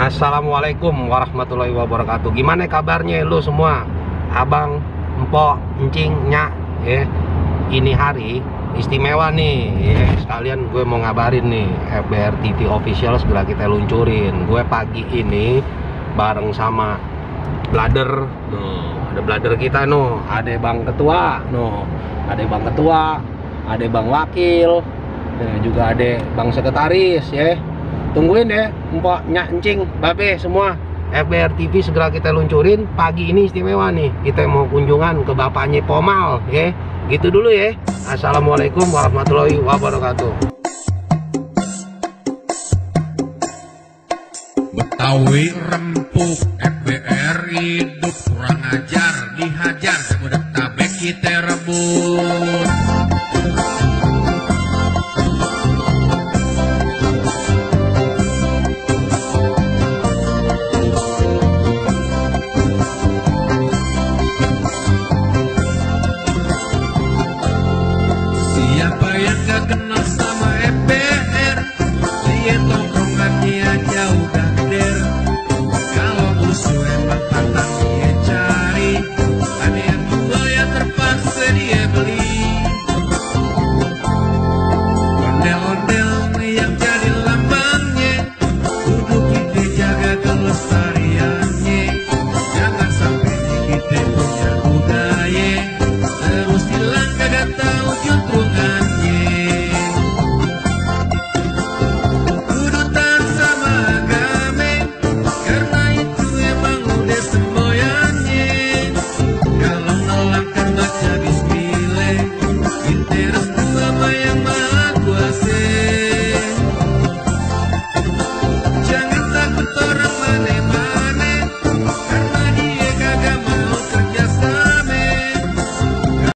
Assalamualaikum warahmatullahi wabarakatuh. Gimana kabarnya lu semua? Abang, empok, encing, nyak, ya. Ini hari istimewa nih, ya. Sekalian gue mau ngabarin nih, FBR TV official segera kita luncurin. Gue pagi ini bareng sama blader. Ada blader kita ada Bang Ketua, ada Bang Ketua, ada Bang Wakil, juga ada Bang Sekretaris, ya. Tungguin ya, empok, nyak, encing, babe semua. FBR TV segera kita luncurin. Pagi ini istimewa nih. Kita mau kunjungan ke bapaknya Pomal, ya. Gitu dulu ya. Assalamualaikum warahmatullahi wabarakatuh. Betawi rempuk, FBR hidup kurang ajar, dihajar, semudah tabek kita rebus.